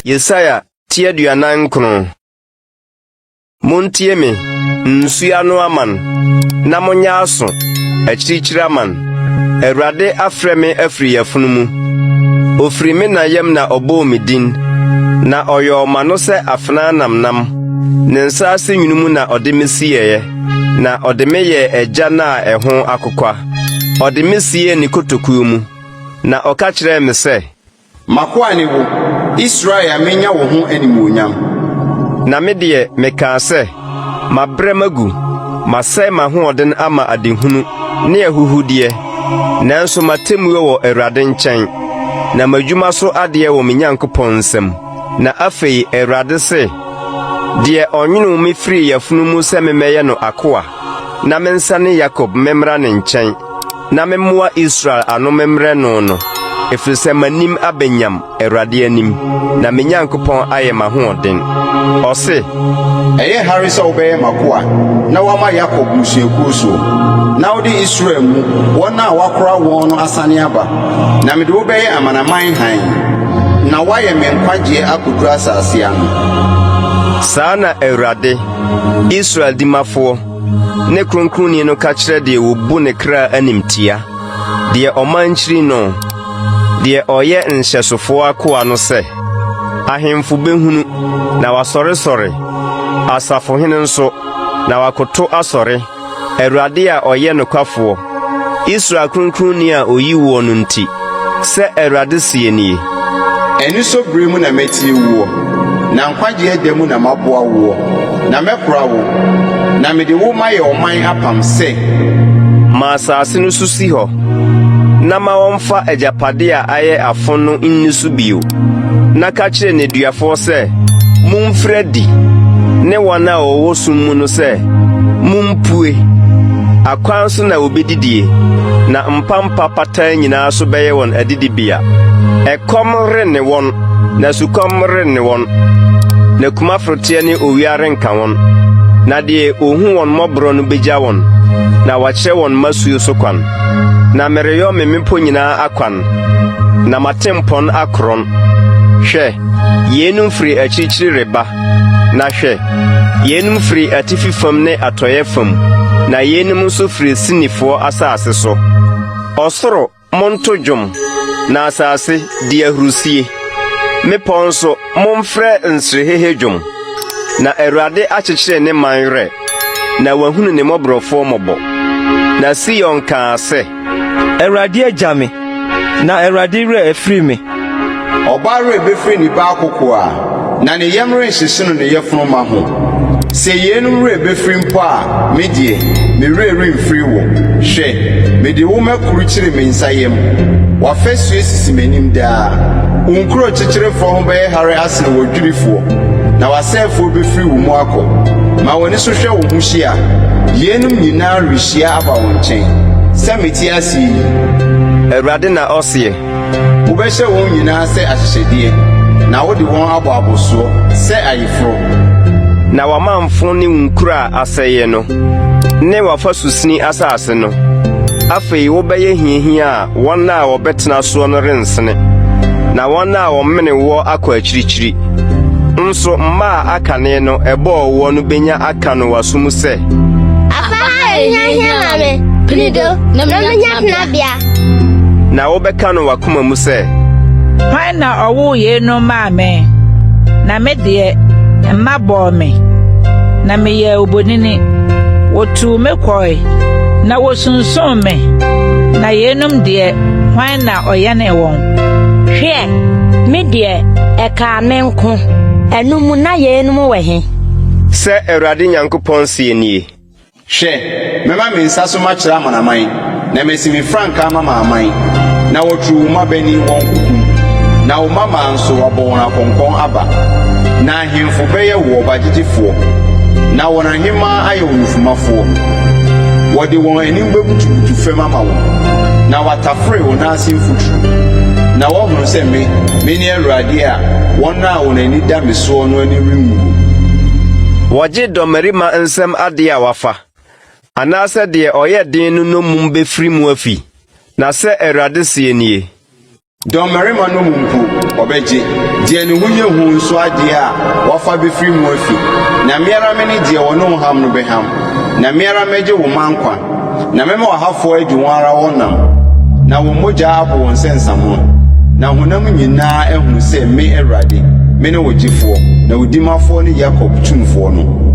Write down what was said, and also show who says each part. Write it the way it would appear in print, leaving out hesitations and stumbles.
Speaker 1: Yesaia ti 49. Montie me, nsuo ano aman, na monyɛ aso, akyirikyiri aman. Awurade afrɛ me afiri yafunu mu. Ofiri me na yam na ɔbɔɔ me din, na ɔyɔɔ m'ano sɛ afena nnamnam. Ne nsa ase nwunu mu na ɔde me sieeɛ, na ɔde me yɛɛ agyan a ɛho akokwa. Ɔde me siee ne kotokuo mu, na ɔka kyerɛɛ me sɛ,
Speaker 2: M'akoa ne wo, Israel a menya wo ho animuonyam.
Speaker 1: Na me deɛ, mekaa sɛ, Mabrɛ magu, masɛe m'ahoɔden ama adehunu ne ahuhudeɛ, nanso m'atemmuo wɔ Awurade nkyɛn, na m'adwuma so adeɛ wɔ me Nyankopɔn nsam. Na afei Awurade se, deɛ ɔnwonoo me firii yafunu mu sɛ memmɛyɛ no akoa, na mensane Yakob memmra ne nkyɛn, na memmoa Israel ano memmrɛ no no, ɛfiri sɛ m'anim aba nyam Awurade anim, na me Nyankopɔn ayɛ m'ahoɔden. Ɔse.
Speaker 2: Ɛyɛ hare sɛ wobɛyɛ m'akoa na woama Yakob mmusuakuo soɔ, na wode Israel mu wɔn a wɔakora wɔn no asane aba. Na mede wo bɛyɛ amanaman hann, na woayɛ me nkwagyeɛ akɔduru asase ano.
Speaker 1: Saa na Awurade, Israel dimafoɔ, ne Kronkronni no ka kyerɛ deɛ wɔbu ne kra animtia, deɛ ɔman kyiri no, deɛ ɔyɛ nhyɛsofoɔ akoa no sɛ, Ahemfo bɛhunu, na wɔasɔresɔre, asafohene nso, na wɔakoto asɔre, Awurade a ɔyɛ nokwafoɔ, Israel Kronkronni a ɔyi woɔ no nti, sɛ Awurade seɛ nie.
Speaker 2: Anisɔ berɛ mu na matie woɔ, na nkwagyeɛ da mu na maboa woɔ, na mɛkora wo, na mede wo mayɛ ɔman apam sɛ.
Speaker 1: Ma asase no so si hɔ, na ma wɔmfa agyapadeɛ a ayɛ afo no nni so bio. Na ka kyerɛ nneduafoɔ sɛ, Momfiri adi, ne wɔn a wɔwɔ sum mu no sɛ, Mompue! Akwan so na wɔbɛdidie, na mpampa pataa nyinaa so bɛyɛ wɔn adidibea. Ɛkɔm renne wɔn, na sukɔm renne wɔn, na kumaforoteɛ ne owia renka wɔn. Na deɛ ɔhu wɔn mmɔborɔ no bɛgya wɔn, na wakyerɛ wɔn mmasuo so kwan. Na mereyɔ me mmepɔ nyinaa akwan, na m'atempɔn akorɔn. Hwɛ, yeinom firi akyirikyiri reba, na hwɛ, yeinom firi atifi fam ne atɔeɛ fam, na yeinom nso firi Sinifoɔ asase so. Ɔsoro, monto dwom, na asase, di ahurusie. Mmepɔ nso, momfrɛ nserehehe dwom. Na Awurade akyekyere ne man werɛ, na wahunu ne mmɔborɔfoɔ mmɔbɔ. Na Sion kaa sɛ.
Speaker 3: Awurade agya me, na Awurade werɛ afiri me.
Speaker 2: Ɔbaa werɛ bɛfiri ne ba akokoaa, na ne yam renhyehye no ne yafunuma ho. Sɛ yeinom werɛ bɛfiri mpo a, me deɛ, me werɛ remfiri wo. Hwɛ, mede wo makurukyire me nsa yam, w'afasuo sisi m'anim daa. Wo nkuro kyekyerefoɔ ho bɛyɛ hare asene w'adwirifoɔ, na w'asɛefoɔ bɛfiri wo mu akɔ. Ma w'ani so hwɛ wo ho hyia, yeinom nyinaa rehyia aba wo nkyɛn. Sɛ mete ase yi.
Speaker 1: Awurade na ɔseɛ.
Speaker 2: Wobɛhyɛ wɔn nyinaa sɛ ahyehyɛdeɛ, na wode wɔn abɔ abɔsoɔ sɛ ayeforɔ.
Speaker 1: Na w'amamfo ne wo nkuro a asɛeɛ no, ne w'afasusini asase no, afei wobɛyɛ hiahia a wɔn a wɔbɛtena soɔ no rensene, na wɔn a wɔmene woɔ akɔ akyirikyiri. Nso mma a akane no ɛbɔɔ woɔ no bɛnya aka no w'aso mu sɛ.
Speaker 4: Afa ha yɛ hiahia ma me, pini do, na menya tenabea.
Speaker 1: Na wobɛka no w'akoma mu sɛ.
Speaker 5: Hwan na ɔwoo yeinom maa me? Na me deɛ, mma bɔɔ me, na meyɛɛ obonini. Wɔtuu me kɔe, na wɔsunson me, na yeinom deɛ, hwan na ɔyɛnee wɔn?
Speaker 6: Hwɛ, me deɛ, ɛkaa me nko, ɛno mu na yeinom wɔ he?
Speaker 1: Sɛ Awurade Nyankopɔn seɛ nie.
Speaker 2: Hwɛ, mɛma me nsa so makyerɛ amanaman, na masi me frankaa mama aman, na wɔaturu wo mmabanin wɔn koko mu, na wo mmammaa nso, wɔabɔ wɔn akɔnkɔn aba. Na ahemfo bɛyɛ wo ɔbagyegyefoɔ, na wɔn ahemmaa ayɛ wo nufumafoɔ. Wɔde wɔn anim bɛbutubutu fam ama wo, na wɔatafere wo nan ase mfuturo, na wɔahunu sɛ me, mene Awurade a wɔn a wɔn ani da me soɔ no ani renwuo.
Speaker 1: Wɔgye dɔmmarima nsam adeɛ a wafa, anaasɛ deɛ ɔyɛ den no nnommum bɛfiri mu afi? Na sɛ Awurade seɛ nie.
Speaker 2: Dɔmmarima no mu mpo, ɔbɛgye, deɛ ne ho yɛ hu nso adeɛ a wafa bɛfiri mu afi. Na me ara mene deɛ wɔne wo ham no bɛham, na me ara mɛgye wo mma nkwa, na mɛma w'ahafoɔ adi wɔn ara wɔn nam, na wɔn mogya abo wɔn sɛ nsamoa, na honam nyinaa ahunu sɛ me Awurade, mene wo Gyefoɔ, na wo Dimafoɔ ne Yakob Tumfoɔ no.